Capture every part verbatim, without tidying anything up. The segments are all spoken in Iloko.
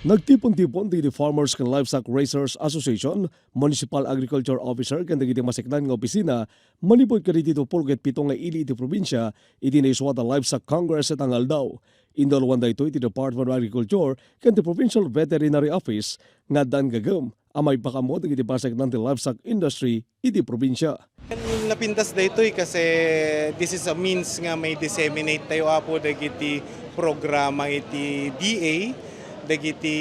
Nagtipon-tipon dagiti Farmers ken Livestock Raisers Association, Municipal Agriculture Officer ken dagiti maseknan nga opisina manipud kadagiti tupolo ket pito nga ili iti probinsia iti naisuat a Livestock Congress ita nga aldaw. Inalwan daytoy ti Department of Agriculture ken ti Provincial Veterinary Office nga addan gagem a maipakaammo dagiti paseknan ti livestock industry iti probinsia. Napintas daytoy kasi this is a means nga mai-disseminate tayo, Apo, dagiti programa iti D A, dagiti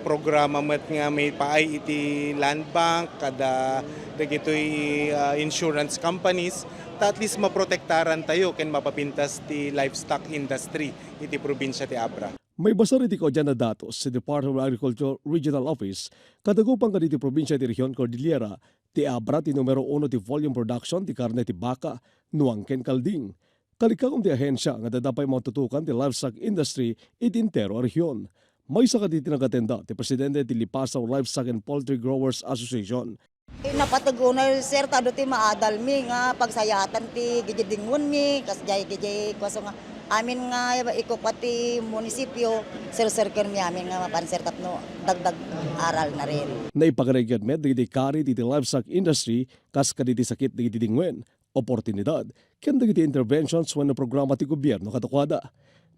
programa met nga maipaay iti land bank, kada dagitoy, ah, insurance companies, ta at least maprotektaran tayo ken mapapintas ti livestock industry iti probinsia ti Abra. Maibasar iti kaadian a datos ti Department of Agriculture Regional Office, kadagupan kadagiti probinsia ti Region Cordillera, ti Abra ti numero uno ti volume production ti karne ti baka, nuang ken kalding. Kalikkakum ti ahensia nga adda pay matutukan ti livestock industry iti entero a rehion. Maysa kadagiti nagatenda ti presidente ti Lipasaw Livestock and Poultry Growers Association. Eh, napateg unay, sir, ta adu ti maadalmi nga pagsayaatan ti gididingwenmi, kas jay gidjay kuaso nga amin nga ikukua ti munisipio, sir-sir kenmi amin nga mapan, sir, tapno dagdag aral na rin. Naipagaraygan met dagiti karit iti livestock industry kas kadagiti sakit dagiti dingwen, oportunidad, ken dagiti interventions wenno programa ti gobierno kadakuada.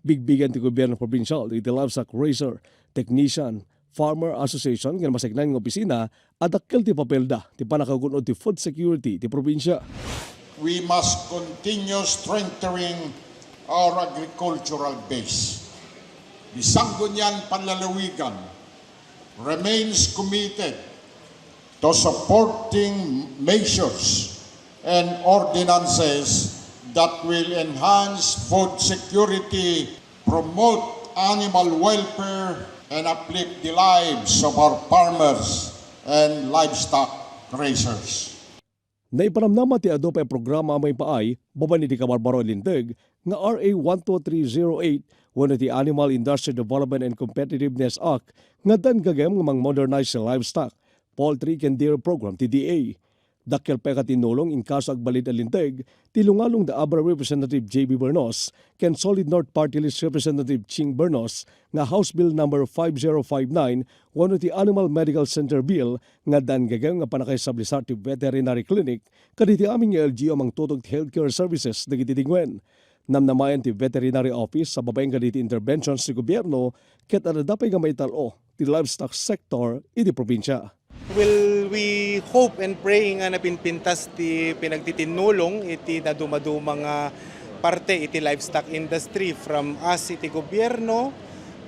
Bigbigen ti gobierno probinsial dagiti livestock raiser, technician, farmer association ken maseknan nga opisina a dakkel ti papelda ti pannakagun-od ti food security ti probinsia. We must continue strengthening our agricultural base. The Sangguniang Panlalawigan remains committed to supporting measures and ordinances that will enhance food security, promote animal welfare, and uplift the lives of our farmers and livestock raisers. Naipanamnama ti adu pay a programa a maipaay babaen iti kabarbaro a linteg nga R A one two three zero eight wenno ti Animal Industry Development and Competitiveness Act nga addan gagem nga mangmodernize ti livestock, poultry ken dairy program ti D A. Dakkel pay a katinnulong inkaso agbalin a linteg ti lungalong da Abra Representative J B Bernos ken Solid North Party List Representative Ching Bernos nga House Bill Number five zero five nine wenno ti Animal Medical Center Bill nga addan gagem nga pannakaestablisar ti veterinary clinic kadagiti amin nga L G U a mangtutog ti healthcare services dagiti dingwen. Namnamaen ti Veterinary Office a babaen kadagiti interventions ti gobierno ket adda pay nga maital-o ti livestock sector iti probinsia. Well, we hope and pray nga napinpintas ti pinagtitinnulong iti nadumaduma nga parte iti livestock industry, from us iti gobierno,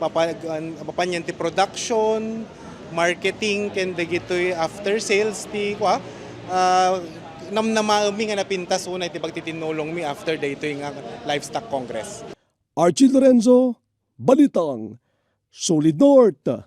mapag-, an-, mapanyan ti production, marketing, ken dagitoy after sales ti, kua, ah, namnamaenmi nga napintas unay ti pagtitinnulongmi after daytoy nga Livestock Congress. Archie Lorenzo, Balitang, Solid North.